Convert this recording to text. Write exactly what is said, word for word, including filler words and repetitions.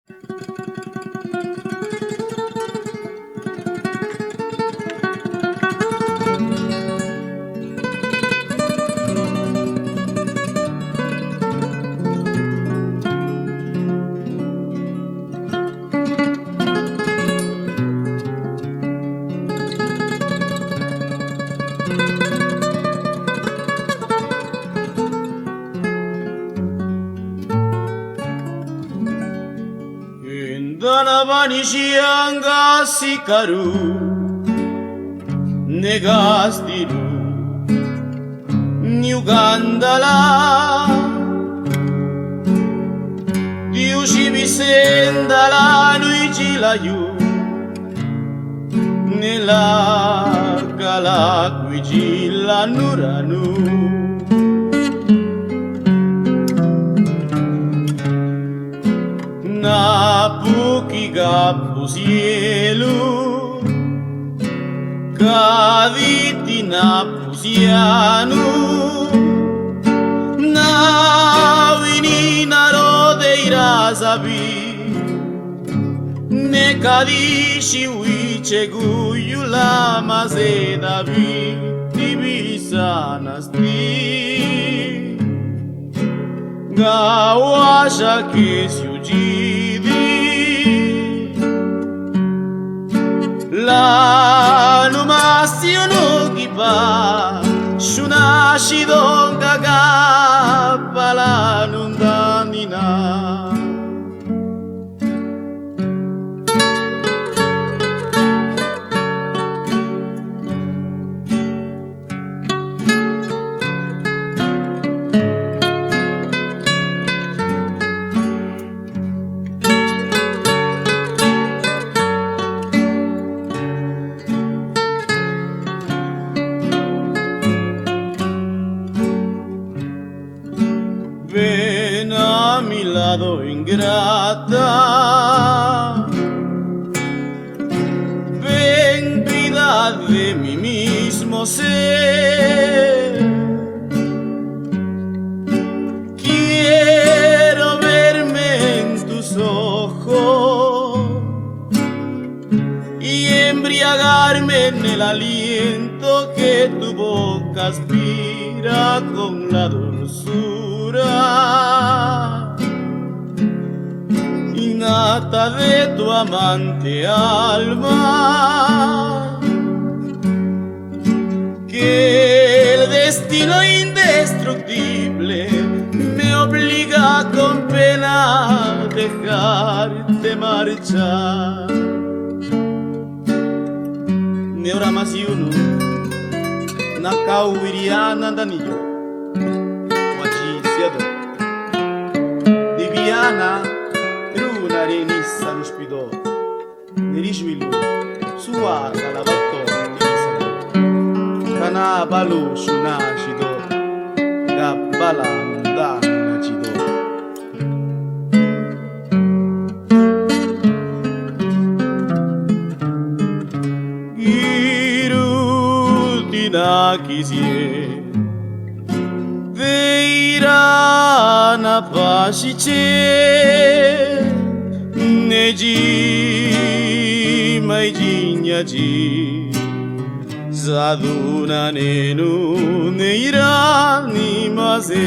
Guendanabanixhiaꞌ nga sicarú ne gastiru, niuganda la Diuxi bisenda lanu idxilayú, ne laaca laacu idxilanu ra nuu. Napuꞌ qué gapuꞌ cielu, cadi ti napuꞌ cianu, nahui ni naroo de iráꞌ zabí, ne cadi xhiuiche guyu lama zé David ti bisana xtiꞌ. Nga huaxa que siu dxidi, lanu masiu nuu guibá, xhuná xidóꞌ nga gapa lanu ndaaniꞌ naa. Ven a mi lado, ingrata. Ven, vida de mi mismo ser. Quiero verme en tus ojos y embriagarme en el aliento que tu boca aspira con la dulzura innata de tu amante alma. Que el destino indestructible me obliga con pena a dejarte marchar. Ne ora maꞌ ziunuꞌ nacauhuiriana ndaaniꞌ yaꞌ, huachisiaꞌ dóꞌ. Ni biaana ruunaꞌ ree nisa lu xpidóꞌ, ne rixuí lú zuhuaa ca labató ti nisa lú. Canabaꞌ lu xhuná xidóꞌ, gapaꞌ laanuꞌ ndaaniꞌ nadxidóꞌ. Guiruꞌ ti naquiziéꞌ de iráꞌ napaxiche, ne dxi maꞌ idxiña dxi zaduunanenu ne iráꞌ ni maꞌ zé.